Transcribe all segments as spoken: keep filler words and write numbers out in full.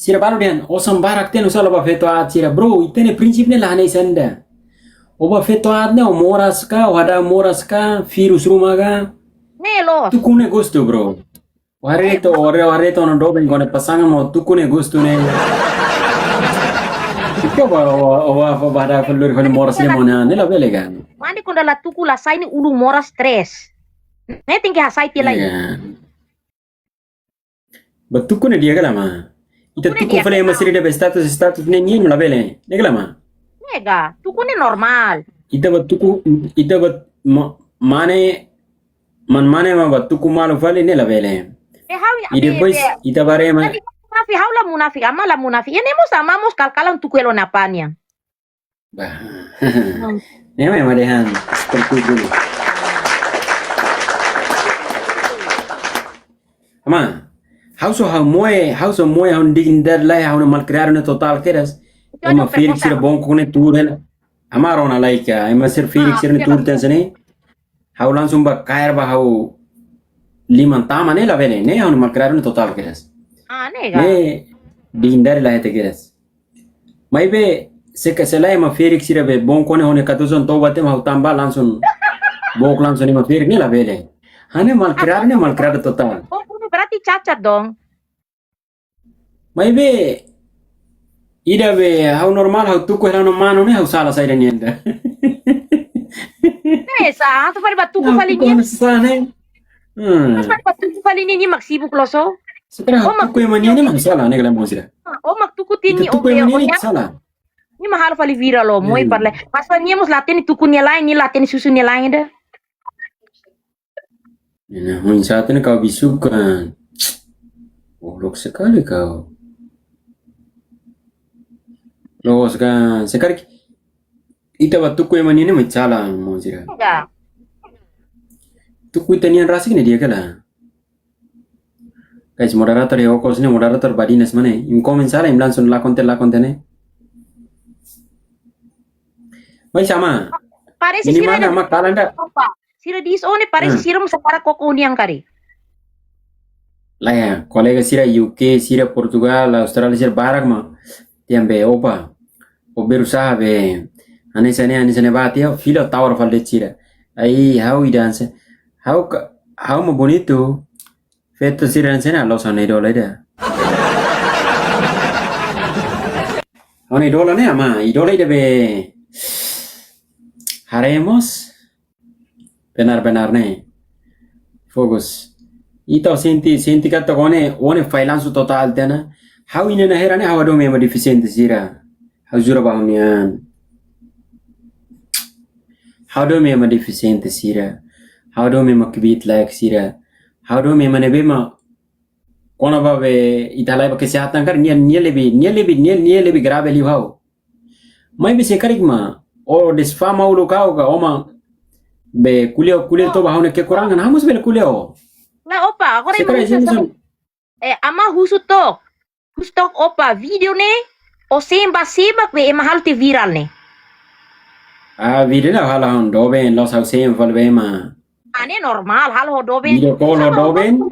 Sira balu dehan, osan barak tiha ona, sala ba feto aat sira. Bro, ita-nia prinsípiu ne'e la hanesan ida. O ba feto aat ne'e, o moras ka, o hadau moras ka, virus ruma ka. Ne'e loos. Tuku ne'e gostu, bro. O haree de'it, o haree, o haree de'it ona doben kona pasangan, maibé tuku ne'e gostu ne'e. Ita ba, o, o, o, o ba hadau fali, lori fali moras ne'e, maun, ne'e labele ka. Mane kuandu la tuku la sai ne'e ulun moras stres. Ne'e tenke hasai tiha lai. Iya. Ba tuku ne'e di'ak ka lae, maun? Ita tuku ne'e tuku di'ak fali ka, ema sira ida be status, status ne'e nian labele. Ne'e ka lae, maun? Ne'e ka, tuku ne'e normál. Ita ba tuku, ita ba ma-, mane, man mane mak ba tuku malu fali ne'e labele. Eh, ha'u, i depois, be, ita ba haree mak. Munafik, ha'u la munafik, ama la munafik. Iha ne'e mós ama mós kal-kalan tuku hela ona apá nian. Ba. Hmm. Ne'e mak ema dehan, seperti itu. Ama, ha'u só ha'u moe, ha'u só moe, ha'u dignidade lae, ha'u-nia malkriadu ne'e totál kedas. Ema ferik sira bongkok ne'e tuur hela. Ama rona lai ka, ema sira ferik sira ne'e tuur tiha hanesan ne'e. Ha'u langsung ba kaer ba ha'u liman tama ne'e labele, ne'e ha'u-nia malkriadu ne'e totál kedas. Ah, ne'e ka? Ne'e dignidade la hetan kedas. Maibé, se ka se lae ema ferik sira be bongkok ne'e ho nia katusan toba tiha mak ha'u tama ba langsung. Book langsung ema ferik ne'e labele. Hanesan malkriadu ne'e malkriadu totál. Bongkok ne'e berarti cacat dong. Maibé, ida be, ha'u normál, ha'u tuku hela ona manu ne'e, ha'u sala saida nian ida. Ne'e sá, atu fali ba tuku fali nian. Ha'u tuku hela sá ne'e. Hmm. Atu fali ba tuku fali nian, nia mak sibuk loos. Sekarang ha'u tuku ema nian ne'e mak sala, ne'e ka lae, maun sira. Ah, o mak tuku tiha nia, o mak tuku ema nian ne'e sala. Nia mak halo fali viral loos, moe parle. Pas nia mós la hatene tuku nia laen, nia la hatene susu nia laen ida. Ina, maun satu ne'e kau bisukan. Goblok sekali kau. Loos ka, sekarang ita ba tuku ema nian ne'e mak sala, maun sira. Enggak. Tuku ita nian rasik ne'e di'ak ka lae. Guys, moderator ya, okos ne'e moderator badinas mane. Imi komen sala, imi langsung lakon tiha, lakon tiha ne'e. Baik, sama. Parese sira minimal ida, nama kalanda. Opa. Sira diz, oh, ne'e parese sira mós separa koko unian kari. Lae, kolega sira U K, sira Portugal, Austrália, sira barak mak. Tiha be, opa. O berusaha be. Hanesan ne'e, hanesan ne'e ba tiha, fila tawar fali de'it sira. Ai, ha'u ida hanesan. Ha'u ka, ha'u mak bonitu. Feto sira hanesan ne'e, loos ha'u-nia idola ida. Ha'u-nia idola ne'e, ama, idola ida be. Haree mós. Benar-benar ne'e. Fokus. Ita sente, sente katak o-nia, o-nia fallansu totál tiha ona. Ha'u iha ne'e hela ne'e, ha'u hadomi ema defisiente sira. Ha'u jura ba ha'u-nia an. Ha'u hadomi ema defisiente sira. Ha'u hadomi ema kbiit laek sira. Ha'u hadomi ema ne'ebé mak kona-ba be ita halai ba kesehatan karik nia, nia lebih, nia lebih, nia, nia lebih grave liu ha'u. Maibé se karik mak, o desfama uluk ha'u ka o mak be ko'alia, ko'alia toba ha'u-nia kekurangan, ha'u mós bele ko'alia o. Nah, opa, agora se karik imi husu, eh, ama husu took. Husu took opa, vídeo ne'e, o seen ba sé mak be ema halo tiha viral ne'e. Ah, vídeo ne'e ha'u la halo ho doben, la'ós ha'u seen fali be ema. Ah, ne'e normál, halo ho doben. Vídeo call ho doben.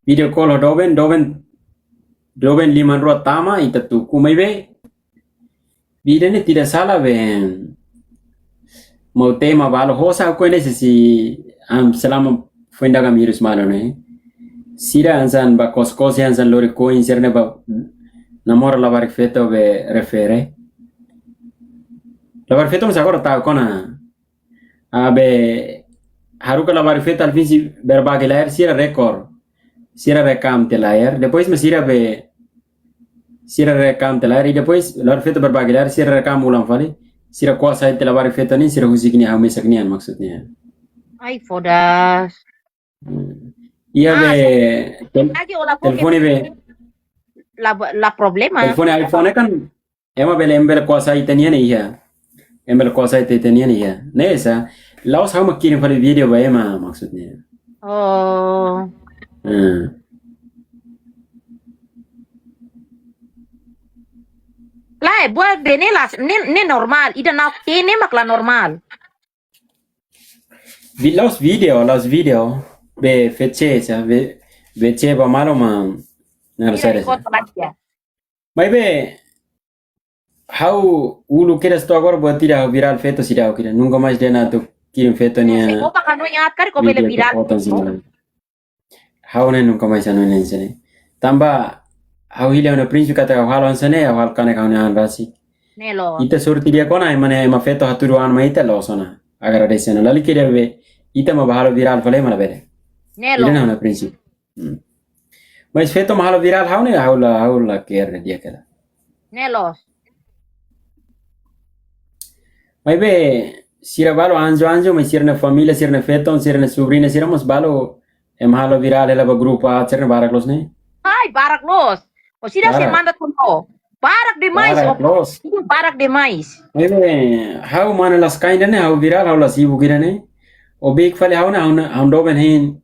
Vídeo call ho doben, doben, doben liman rua tama, ita tuku maibé. Vídeo ne'e tidak salah be. Maun tema balu hosa ko ne si, am, selama foin daga mirus malu ne'e. Sira hanesan ba kos-kos hanesan lori koin sira ne'e ba namora labarik feto be refere. Labarik feto mós agora tau kona. Ah, be, haruka labarik feto alfin sei berbagi layar, sira rekor. Sira rekam tiha layar. Depois mak sira be, sira rekam tiha layar. I depois, labarik feto berbagi layar, sira rekam ulang fali. Sira ko'a sai tiha labarik feto nian, sira husik nia ha'u mesak nian maksudnya. Ai, fodas. Hmm. Iya, ah, be, tel-, lagi olah telefone be. La, la problema. Telefone iPhone kan, ema bele, ema bele ko'a sai ita-nian iha. Ema bele ko'a sai ita-nian iha. Ne'e sá, la'ós ha'u mak kirim fali vídeo ba ema maksudnya. Oh. Hmm. Lae, buat be ne'e la, ne'e, ne'e normál. Ida na'ok-teen ne'e mak la normál. Vi-, la'ós vídeo, la'ós vídeo. Be fece, sa, be, fece ba malu mak. Nada, sira sério. Maibé, ha'u uluk kedas to'o agora buat ida ha'u viral feto seidauk ida. Nunka mais dehan atu kirim feto nia. Sei kopa kanu ingat kari ko bele vídeo viral. Foto sini. Ha'u ne'e nunka mais anu ne'e sini. Tanba ha'u hili ha'u-nia prinsípiu katak ha'u halo hanesan ne'e, ha'u halo kanek ha'u-nia an rasik. Ne'e loos. Ita sorte di'ak ona, ema ne'e ema feto hatudu an mai ita loos ona. Agradese ona. Lalika ida be, ita mak bá halo viral fali ema labele. Ne'e loos. Ida-ne'e ha'u-nia prinsípiu. Hmm. Mas feto mak halo viral ha'u ne'e, ha'u la, ha'u la care di'ak hela. Ne'e loos. Maibé, sira balu anjo-anjo, mas sira-nia família, sira-nia feton, sira-nia subriña, sira mós balu, ema halo viral hela ba grupu, ah, sira-ne'e barak loos ne'e? Ai, barak loos. O sira sei manda tuno. Barak demais. Barak loos. Barak demais. Maibé, ha'u mane la sikain ida-ne'e, ha'u viral, ha'u la sibuk ida-ne'e. O beik fali ha'u ne'e, ha'u ne'e, ha'u doben hein.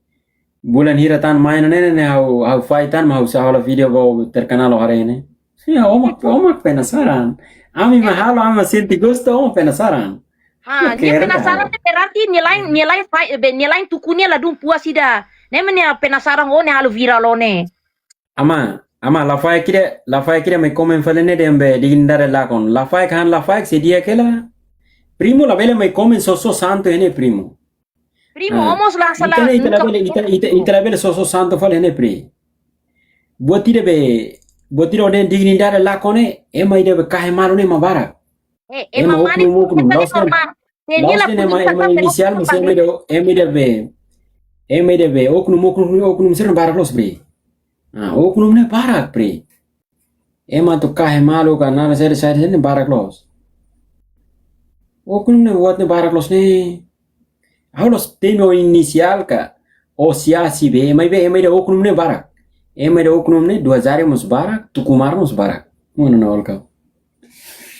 Bulan hira tan mai ne'e, ne'e, ne'e, ha'u, ha'u fahe tan, mas ha'u sei halo vídeo ba terkenal ho haree ne'e. Sin, ó mak, ó mak penasaran. Ami mak halo, ami mak sente gostu, ó mak penasaran. Ah, nia penasaran ne'e berarti nia la'en, nia la'en fahe, be, nia la'en tuku nia ladún puas ida. Ne'e mak nia penasaran ó-nia halo viral ó ne'e. Ama, ama, lafaek ida, lafaek ida mai komen fali ne'e dehan be dignidade lakon. Lafaek han, lafaek sei di'ak hela. Primu labele mai komen soso santu iha ne'e primu. Primu, ah, ó mós la sala. Ita ne'e, ita labele, ita, ita, ita labele soso santu fali iha ne'e pri. Buat ida be, buat ida ó dehan dignidade lakon ne'e, ema ida be kahe malu ne'e mak barak. Eh, ema mane oknum, oknum, ema la'ós ne'e, la'ós ne'e ema, ema inisiál, mas ema ida, ema ida be, ema ida be, oknum, oknum, oknum sira barak loos pri. Ah, oknum ne'e barak pri. Ema atu kahe malu ka nada sériu sériu ne'e barak loos. Oknum ne'e buat ne'e barak loos ne'e. Ha'u la'ós temi ó inisiál ka, ó siasi be, maibé ema ida oknum ne'e barak. Ema ida oknum ne'e dua jari mós barak, tuku maran mós barak. Mana na olka.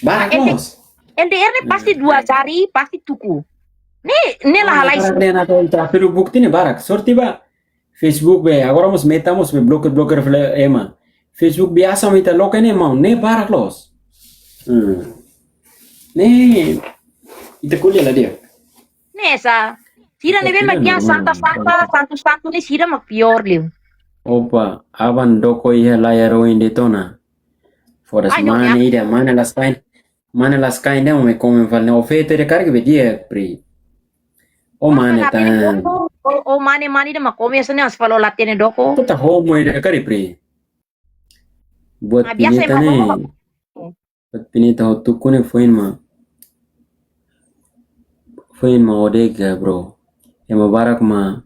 Barak loos. L D R ne'e pasti dua jari, pasti tuku. Ne'e, ne'e la halai. Barak ne'e na ita, ita bukti ne'e barak. Sorte ba, Facebook be, agora mós Meta mós be bloker, bloker fali ema. Facebook biasa mak ita loke ne'e maun, ne'e barak loos. Hmm. Ne'e, ita ko'alia la di'ak. Ne'e sá, sira ne'ebé mak dehan santa, santa, santu, santu ne'e sira mak piór liu. Opa, aban doko iha layar oin de'it ona. Fodas mane ida, mane la sikain. Mane la sikain ida mai komen fali ne'e, ó feto ida karik be di'ak pri. Ó mane tan. Ó, ó mane, mane ida mak komen hanesan ne'e, hanesan fali ó la hatene doko. Ita homo ida karik pri. Buat pineta ne'e. Buat pineta ho tuku ne'e foin mak. Foin mak ó dehan ka, bro. Ema barak mak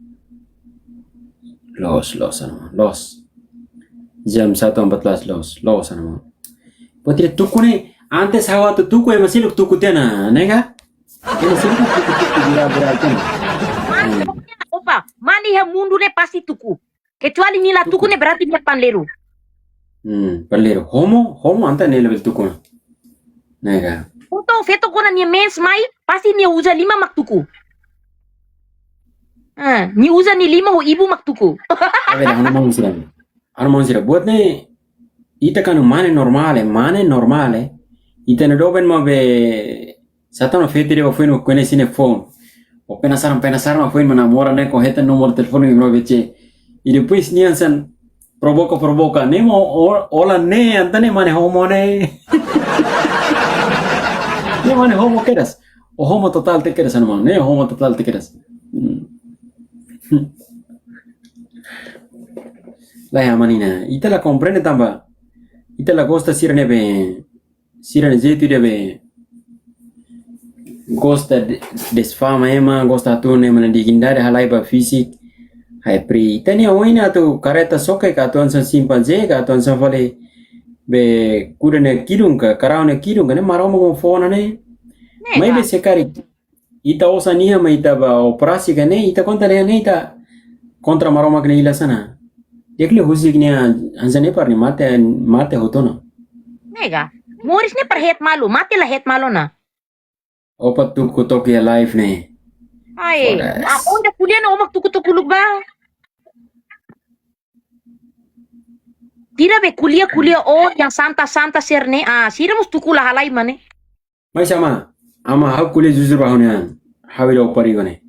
loos, loos, anu, loos. Jam satu empat belas loos, loos, anu. Buat ida tuku ne'e, antes ha'u atu tuku, ema seluk tuku tiha ona, ne'e ka? Ema seluk tuku, tuku, bira, bira, tiha ona. Opa, mane iha mundu ne'e pasti tuku. Kecuali nia la tuku ne'e berarti nia panleiru. Hmm, panleiru. Homo, homo entaun nia labele tuku. Ne'e ka. Entaun feto kuandu nia mens mai, pasti nia uza liman mak tuku. Ah, nia uza nia liman ho ibun mak tuku. Ebe, anu maun sira. Anu maun sira. Buat ne'e, ita kuandu mane normál, eh, mane normál, eh. Ita-nia doben mak be, sá tan ó feto ida ba foin mak koñese nia foun. Ó penasaran, penasaran ba foin mak namora ne'e, ó hetan númeru telefone mak bro bece. I depois nia hanesan provoka, provoka. Ne'e mak ó, ó la hatene entaun ne'e mane homo ne'e. Ne'e mane homo kedas. Ó homo totál tiha kedas, anu maun. Ne'e homo totál tiha kedas. Hmm. Lae, aman ina. Ita la komprende tanba ita la gosta sira ne'ebé, sira ne'e jeitu ida be gosta de-, difama ema, gosta hatún ema nia dignidade, halai ba fisik. Hai pri, ita-nia oin atu kareta xoke ka, atu hanesan simpanze ka, atu hanesan fali be kuda nia kidun ka, karau nia kidun ka, ne'e Maromak mak fó ona ne'e. Ne'e. Maibé ka, se karik ita osan iha mak ita bá operasi ka ne'e, ita konta dehan ne'e ita kontra Maromak nia ilas ona. Di'ak liu husik nia hanesan ne'e para nia mate, mate hotu ona. Ne'e ka. Moris ne'e para het malu, mate la het malu ona. Opa tuku took iha live ne'e. Ai, foda-se. Aonde ko'alia ne'e ó mak tuku took uluk bá. Sira be ko'alia, ko'alia ó yang santa, santa sira ne'e. Ah, sira mós tuku la halai mak ne'e. Mas ama, ama ha'u ko'alia jujur ba ha'u-nia an. Ha'u ida ó parigo ne'e.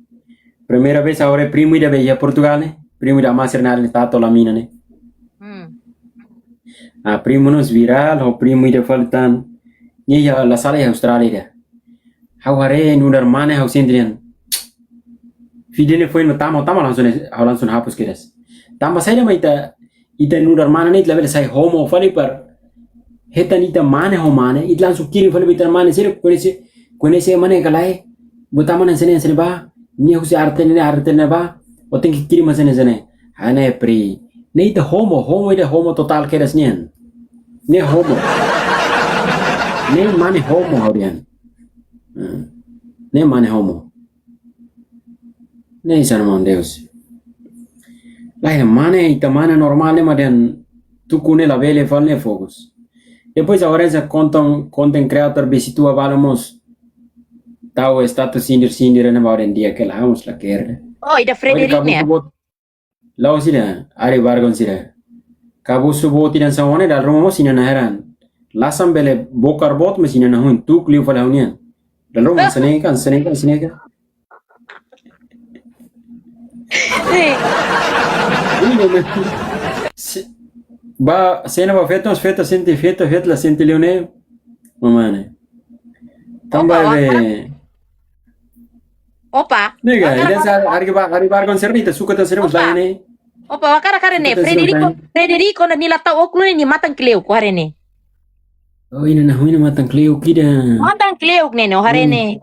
Primeira vez ha'u haree primu ida be iha Portugal ne'e. Primu ida ama sira-nia alin Tato Lamina ne'e. Hmm. Ah, primu nos viral, ho primu ida fali tan. Nia iha la sala iha Austrália ida. Ha'u haree nu'udar mane ha'u sente dehan. Vídeo ne'e foin tama, tama langsung, ha'u langsung hapus kedas. Tanba saida mak ita, ita nu'udar mane ne'e ita labele sai homo fali para hetan ita mane ho mane, ita langsung kirim fali ba ita mane, sira koñese, koñese mane ka lae, buat mane sene sene ba, nia husi arte ne'e, arte ne'e ba, o tenke kirim mane sene sene. Hanesan ne'e pri. Ne'e ita homo, homo ida homo totál kedas nian. Ne'e homo. Ne'e mane homo ha'u dehan. Hmm. Ne'e mane homo. Ne'e hanesan ne'e maun Deus. Lae, mane, ita mane normál ne'e mak dehan tuku ne'e labele fali ne'e fokus. Depois agora esa content, content creator besi tua balu mós tau status sindir-sindir ne'e mak dehan di'ak hela, ha'u mós lakohi. Oh, ida Frederick ne'e? La'ós ida, Ari Bargon sira. Kabusu boot ida hanesan ne'e dala ruma mós inan-aman heran. Lasan bele bokar boot mas inan-aman huin tuku liu fali ha'u-nian. Dala ruma hanesan ne'e ka, hanesan ne'e ka, hanesan ne'e ka. Eh. Ini memang. Se-, ba, sena ba feto, feto sente, feto, feto la sente liu ne'e. Mamane. Tanba be. Opa. Nega, ida sa Ari Ba-, Ari Bargon sira ne'e, ita suka tan sira mós lae ne'e. Opa, hakarak haree ne'e, Frederico, Frederico ne'e nia la tau ókulu ne'e, nia matan kleur, ó haree ne'e. Oh, inan-aman huin matan kleur ida. Matan kleur ne'e, ne'e, ó haree ne'e.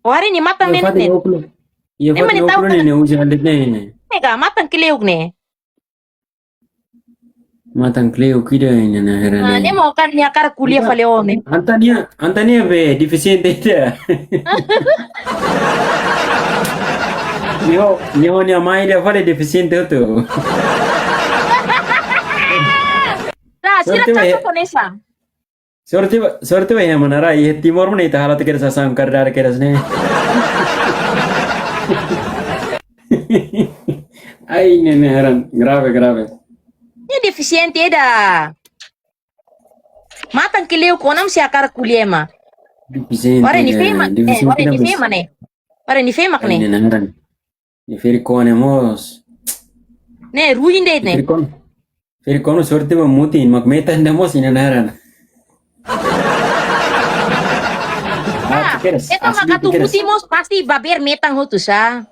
Ó haree nia matan ne'e, ne'e. Iha fatin ókulu. Iha fatin ókulu ne'e, ne'e uza halit ne'e, ne'e. Nega, matan kleur ne'e. Matan kleur ida inan-aman heran. Ah, ne'e mak hakarak nia hakarak ko'alia fali ó ne'e. Entaun nia, entaun nia be defisiente ida. Nia, nia, nia mai ida fali defisiente hotu. Nah, sira sorte ba, catat hanesan. Sorte ba, sorte ba iha mana rai, iha Timor mana ita halo te kira sasán kardar kira sene. Ai, ne'e, ne'e heran, grave, grave. Nia defisiente ida. Matan kleur, ó-nia mós hakarak ko'alia ema. Defisiente ida, ó haree nia fema, eh, defisiente ó haree nia fema ne'e. Ó haree nia fema ne'e. Ai, ne'e heran. Nia ferik-oan ne'e mós. Ne'e, ruin de'it ne'e. Ferik-oan. Ferik-oan sorte ba mutin, mak metan ida mós inan-aman heran. Ah, ah, te kedas, ita asli mak te atu kedas. Mutin mós pasti baber metan hotu sa.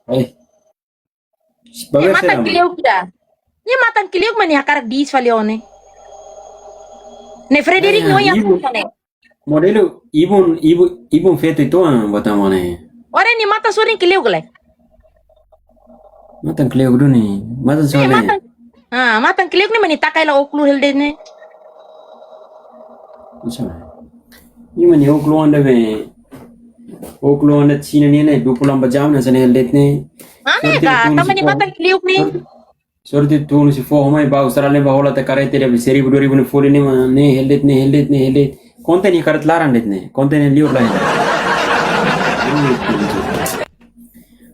Eh. Nia baber matan sira, kleur ida. Nia matan kleur mak nia hakarak di'is fali ó ne'e. Ne'e Frederick, eh, no ya ibu. Ne'e. Modelu ibun, ibun, ibun feto ituan buat mane. Ó haree nia matan sorin kleur ka lae. Matan kleur duni, matan sorin. Matan, ah, matan kleur ne'e mak nia taka hela ókulu hela de'it ne'e. Bisa. Nia mak nia ókulu anda be. Ókulu anda Xina ne'e ne'e, dua puluh empat jam hanesan ne'e hela de'it ne'e. Mane ka, tanba nia matan kleur ne'e. Sorte tun husi foho mai ba Austrália ba hola te kareta ida be seribu dua ribu ne'e folin ne'e mak ne'e hela de'it ne'e, hela de'it ne'e, hela de'it. Konten ne'e hakarak laran de'it ne'e. Konten ne'e liur lae.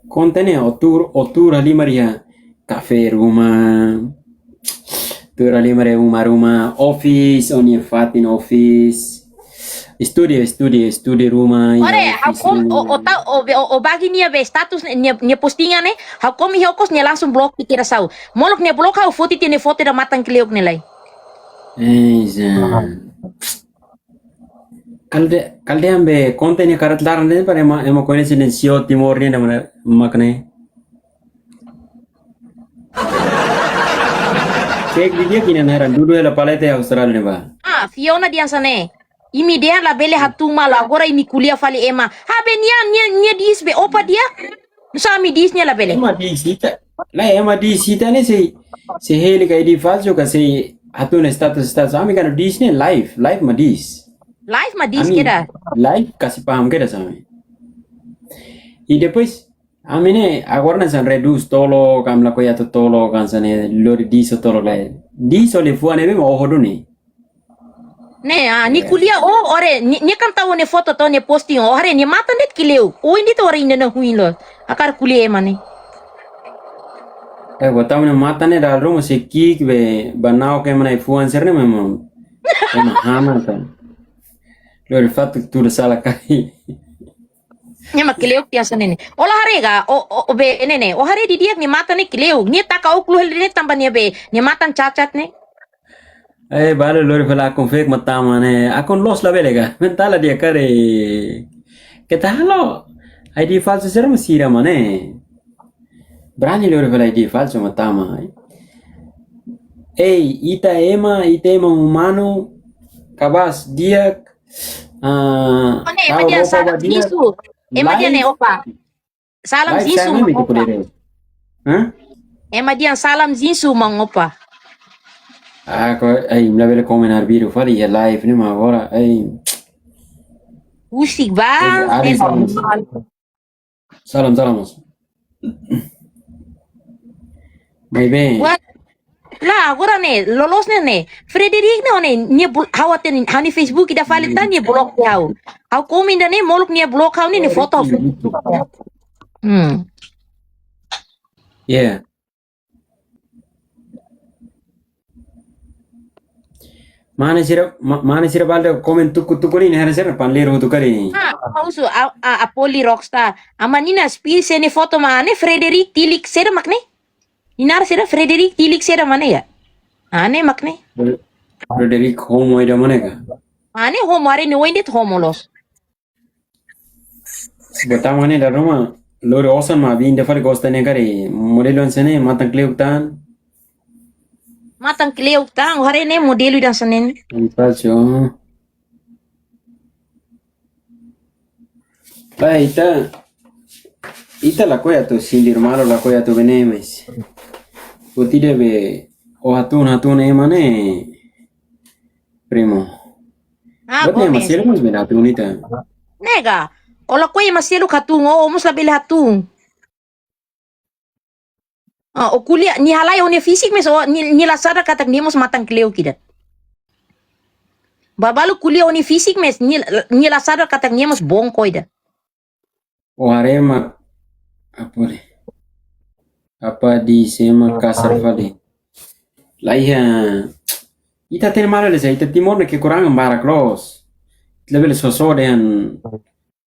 Konten ne'e ó tuur, ó tuur halimar iha kafé ruma. Tuur halimar iha uma ruma. Office, ó-nia fatin office. Estúdiu, estúdiu, estúdiu ruma, iha office ruma. Ó haree, ha'u kom-, ó, ó ta-, ó be, ó, ó bá nia be status ne'e, nia, nia postingan ne'e, ha'u ko'alia iha okos nia langsung blok tiha kedas ha'u. Molok nia blok ha'u foti tiha nia foto ida matan kleur ne'e lai. Eh, ya. Kalde, kalde ambe konten ne'e hakarak laran de'it para ema, ema koñese nia sio Timor ne'e mak ne'e. Cek vídeo kinan heran dudu hela palete Austrália ne'e ba. Ah, Fiona dehan hanesan ne'e. Imi dehan labele hatún malu, agora imi ko'alia fali ema. Ha be nia, nia, nia di'is be opa di'ak. Nusá ami di'is nia labele. Ema di'is ita. Lae, ema di'is ita ne'e sei, sei heli ka edi falsu ka sei hatún status, status. Ami kan di'is ne'e live, live mak di'is. Live mak di'is kedas. Live kasi paham kedas ami. I depois, ami ne'e, agora ne'e hanesan redús tolok, ami lakohi atu tolok, hanesan ne'e lori di'is ho tolok lae. Di'is ho liafuan ne'ebé mak oho duni. Ne'e, ah, nia ko'alia, ó, ó haree, nia, nia kan tau nia foto to nia posting, ó haree, nia matan de'it kleur. Ó indi to haree inan-aman huin loos. Hakarak ko'alia ema ne'e. Eh, buat ema ne'e matan ne'e dala ruma sei ki'ik be, ba na'ok ema na'in-fuan sira ne'e memang. Ema hana kan. Lori fatuk tuur sala kai. Nia mak kleur tiha hanesan ne'e. Ó la haree ka, ó, ó, ó be, ne'e, ne'e. Ó haree didi'ak nia matan ne'e kleur. Nia taka ókulu hela ne'e tanba nia be, nia matan cacat ne'e. Eh, balu lori fali akun fake mak tama ne'e. Akun loos labele ka? Mentala dia kare. Keta halo. I D falsu sira mak sira mak ne'e. Brani lori fali I D falsu mak tama. Ei, ita ema, ita ema umanu. Kabaas di'ak. Ah, One, ema tau dia roupa salam ba di'ak. Jinsu. Ema dia ne'e, opa. Salam Jinsu mak opa. Hah? Ema dia salam Jinsu mak opa. Ah, ko, ai, labele komen arbiru fali iha live ne'e mak agora, ai. Husik ba. Salam, salam, mos. Mai bem. Lae, agora ne'e, loloos ne'e ne'e. Frederick ne'e, ne'e, nia blo-, ha'u hatene, ha'u-nia Facebook ida fali tan, nia blok ha'u. Ha'u komen ida ne'e, molok nia blok ha'u ne'e, nia foto. Hmm. Yeah. Mane sira, ma-, mane sira balu komen tuku-tuku ne'e, ne'e sira panlero tu kali. Ah, husu, a, a, a Poli Rockstar. Aman Nina spill sira-nia foto mak ne'e, Frederick Tilik sira mak ne'e. Nia naran sira Frederick Tilik sira mak ne'e ya. Ne'e mak ne'e. Frederick homo ida mak ne'e ka? Ne'e homo, haree nia oin de'it homo loos. Botama ne'e dala ruma, lori osan mak, bini ida fali gosta ne'e kari, modelu hanesan ne'e, matan kleuk tan. Matan kleuk tan, haree ne'e modelu ida hanesan ne'e. Antacho. Ba, ita, ita lakohi atu sindir malu, lakohi atu bene mais. Buat ida be, o hatun, hatun ema ne'e, primo. Ah, buat ne'e Gomes. Ema seluk mós bene hatun ita. Ne'e ka, o lakohi ema seluk hatun, o, o mós labele hatun. Ah, o ko'alia, nia halai o-nia fisik mais, o, nia, nia la sadar katak nia mós matan kleuk ida. Ba balu ko'alia o-nia fisik mais, nia, nia la sadar katak nia mós bongko ida. O haree mak, apa le? Apa di sema kasar fali? Laiha, ita hatene malu de'it, ita Timor ne'e kekurangan barak loos. Ita labele soso dehan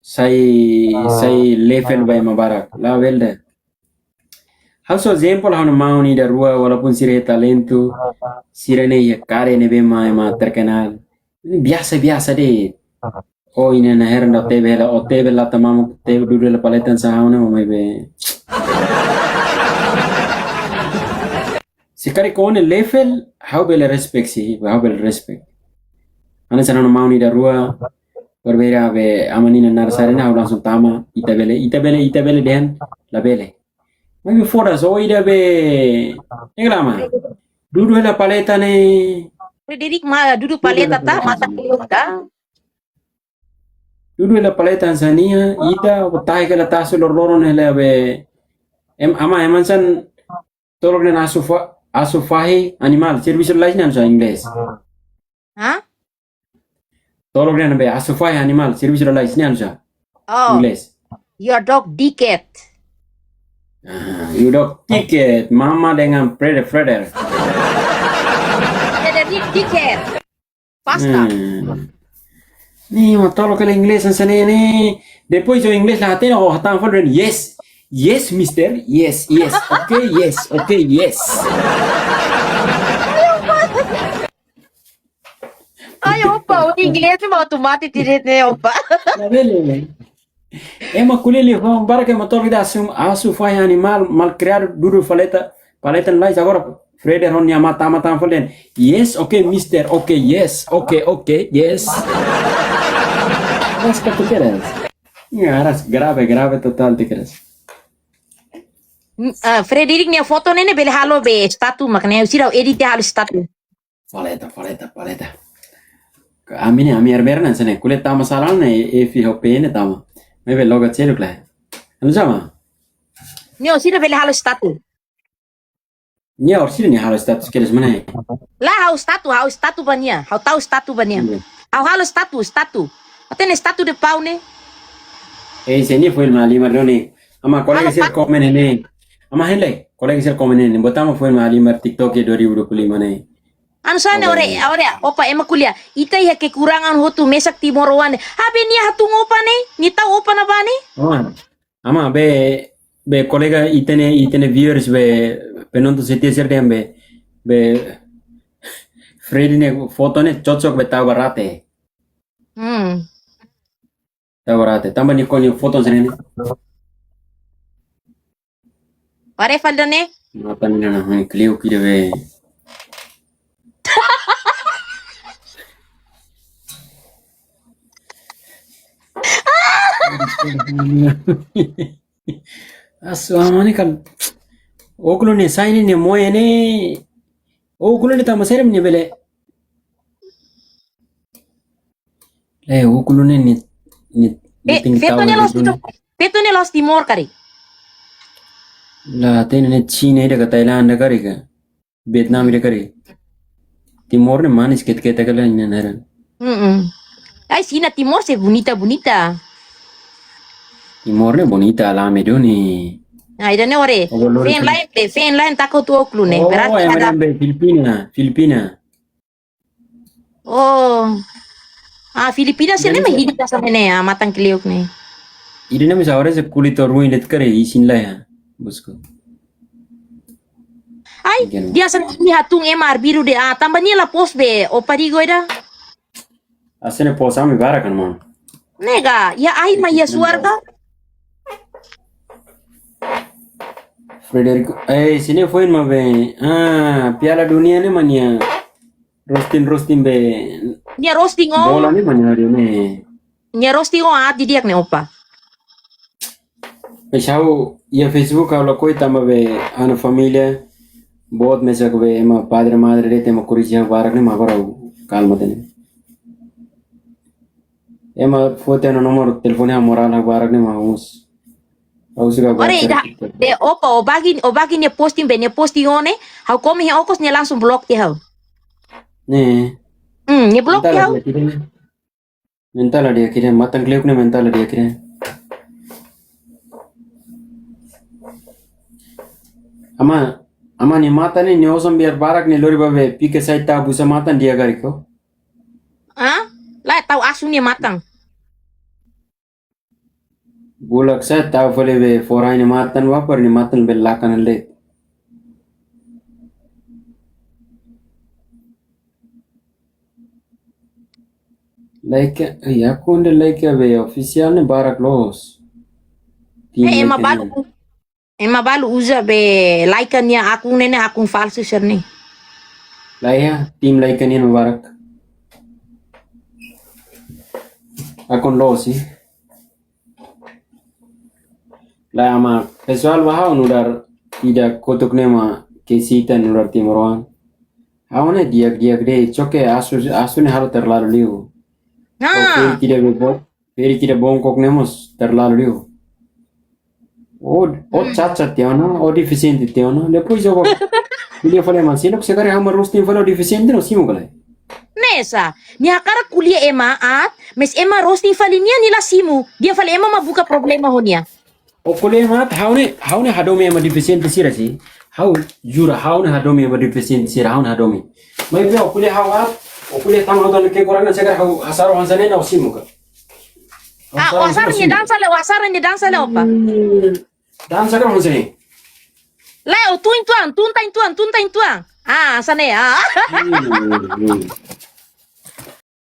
sai, sai level ba ema barak. Labele. Ha'u só ezemplu, ha'u-nia maun ida rua, walaupun sira iha talentu, sira ne'e iha karik ne'ebé ema, ema terkenal. Biasa-biasa de'it. O ina na hera na tebe la, o tebe la tamamu, tebe dudu la paleta hanesan ha'u ne'e, mai be. Se karik o-nia level, ha'u bele respect sih, ha'u bele respect. Hanesan ha'u-nia maun ida rua, berbeda be aman Nina naran sira ne'e, ha'u langsung tama, ita bele, ita bele, ita bele dehan, labele. Mai be foda-se, o ida be, ne'e ka lae maun. Dudu hela paleta ne'e. Frederick mak dudu paleta ta, matan kleuk ta. Dudu hela paleta hanesan nia, ita, o tahe hela tasu loroloron hela be. Em, aman, aman hanesan, tolok dehan asu fa-, asu fahi animál, servisu lalais ne'e hanesan inglés. Hah? Tolok dehan be asu fahi animál, servisu lalais ne'e hanesan. Oh. Inglés. Your dog dickhead. Ah, your dog dickhead, mama dengan brother, brother. Frederick dickhead. Pasta. Hmm. Ne'e, mak tolok hela inglés hanesan ne'e ne'e. Depois o inglés la hatene, o hatán fali dehan, "Yes. Yes, mister. Yes, yes. Okay, yes. Okay, yes." Ai, opa, o inglés mak atu mate direto ne'e, opa. Labele, ne'e. Ema ko'alia liafuan barak, ema tolok ida asu, asu fahi animál, malkriadu, dudu paleta, paleta lalais, agora Freder ho nia matan, matan fali dehan, "Yes, okay, mister, okay, yes, okay, okay, yes." Mas ka tu keres? Ngarau, grave, grave totál tu keres. Mm, ah, Frederick nia foto ne'e ne'e bele halo be status mak ne'e, sira edit halo status. Paleta, paleta, paleta. Ami ne'e, ami armera ne'e hanesan ne'e, ko'alia tama sala ne'e, e fi ho pene tama. Mai be loga celu kla. Anu sama? Nia, sira bele halo status. Nia, orsida nia halo status kedas mana? Lae, ha'u status, ha'u status ba nia. Ha'u tau status ba nia. Iya. Ha'u halo status, status. Hatene status de pau ne'e. Eh, se nia foin ema halimar duni. Aman kolega sira komen ne'e. Aman hein lai, kolega sira komen ne'e. Botama foin ema halimar TikTok iha dua ribu dua puluh lima ne'e. Anu hanesan ne'e, ore, ore, opa, ema ko'alia. Ita iha kekurangan hotu, mesak timoroan. Habe nia hatun opa ne'e, nia tau opa ne'ebá ne'e. Aman. Aman, be, be kolega ita-nia, ita-nia viewers be, penonton setia sira dehan be, be, Freddy ne'e foto ne'e cocok be tau ba rate. Hmm. Tau ba rate. Tanba nia ko'alia foto sira ne'e. Haree fali ida-ne'e? Matan ne'e na, hai, kleur ida be. Asu, ama ne'e kan. Ókulu ne'e sai ne'e, ne'e moe ne'e. Ókulu ne'e tanba saida mak nia bele. Eh, ókulu ne'e, ne'e, ne'e, ne'e Eh, tenke feto tau ne'e ba loos feto. Timor, feto ne'e loos Timor karik. La, ida-ne'e Xina ida ka Thailand ida karik ka. Vietnam ida karik. Timor ne'e manis ketak-ketak kala ina naran. Mm-mm. Ai, Xina, Timor sei bonita, bonita. Timor ne'e bonita, lame duni. Ah, ida-ne'e haree. Oh, lori Feen Fili- lain, eh, Feen lain taka hotu ókulu ne'e. Oh, berarti ema ada lain be Filipina, Filipina. Oh. Ah, Filipina sira ne'e mak hili ka hanesan ne'e, ah, matan kleur ne'e. Ida-ne'e misa ora se kulit ruin det kare isin la ya. Busku. Ai, Ken. Ida hanesan nia hatún ema arbiru de'it, ah, tanba nia la post be, opa digo ida. Hanesan ne'e post ami barak kan, man. Nega, iha ahi mak iha suar ka? Frederico, eh, sini foin mak be. Ah, Piala Dunia ne'e mak nia roasting, roasting be. Nia roasting, oh. Bola ne'e mak nia hari ne'e. Nia roasting, oh, aat didi'ak ne'e, opa. Pois ha'u iha Facebook ha'u lakohi tanba be ha'u-nia família boot mesak be ema padre madre de'it ema korrije ha'u barak ne'e mak agora ha'u kalma tiha ona. Ema foti ha'u-nia nomor telefone ha'u moral ha'u barak ne'e mak ha'u mós. Ha'u suka Ora baca ida, TikTok. De opa, o bagi, o bagi nia posting be, nia posting ó ne'e, ha'u komen iha okos nia langsung blok tiha ha'u. Ne'e. Hmm, nia blok Mentala tiha ha'u. Di'ak ida. Mentala di'ak ida, matan kleur ne'e mentala di'ak ida. Ama, ama nia matan ne'e, nia osan biar barak ne'e lori ba be, pike sai tau busa matan di'ak karik ka. Ah? La tau asu nia matan. Bulak sai tau fali be forai nia matan, wapar nia matan be lakan le. Like, ya, akun de like be official ne'e barak loos. Tim Eh, ema like balu, ne'e. Ema balu uza be like nia akun ne'e, ne'e akun falsu sira ne'e. La iha, tim like nia ema barak. Akun loos, eh. La ama, pesoál ba ha'u nu'udar ida kotuk ne'e mak kesita nu'udar timoroan. Ha'u ne'e di'ak-di'ak de'it, só ke asu, asu ne'e halo terlalu liu. Ah. Ó feri kida be bo, feri kida bongkok ne'e mós terlalu liu. Ó, ó Hmm. cacat tiha ona, ó defisiente tiha ona. Depois ó ko'alia fali ema, se nia ko'alia karik ha'u mak roasting fali ó defisiente, ó simu ka lae? Ne'e sá, nia hakarak ko'alia ema aat, mas ema roasting fali nia, nia la simu. Dehan fali ema mak buka problema ho nia. Ó ko'alia ema aat, ha'u ne'e, ha'u ne'e hadomi ema defisiente sira, si. Ha'u jura, ha'u ne'e hadomi ema defisiente sira, ha'u ne'e hadomi. Maibé ó ko'alia ha'u aat, ó ko'alia tanba ha'u tan ke kurang na segar ha'u hasara hanesan ne'e na ó simu ka. Ah, hasara ó hasara hanesan nia ne'e. Dansa le, ó hasara nia dansa le, opa. Hmm. Dansa ka hanesan ne'e. Lae, ó tun tuan, tun tan tuan, tun tan tuan. Ah, hanesan ne'e, ah. Hmm, hmm.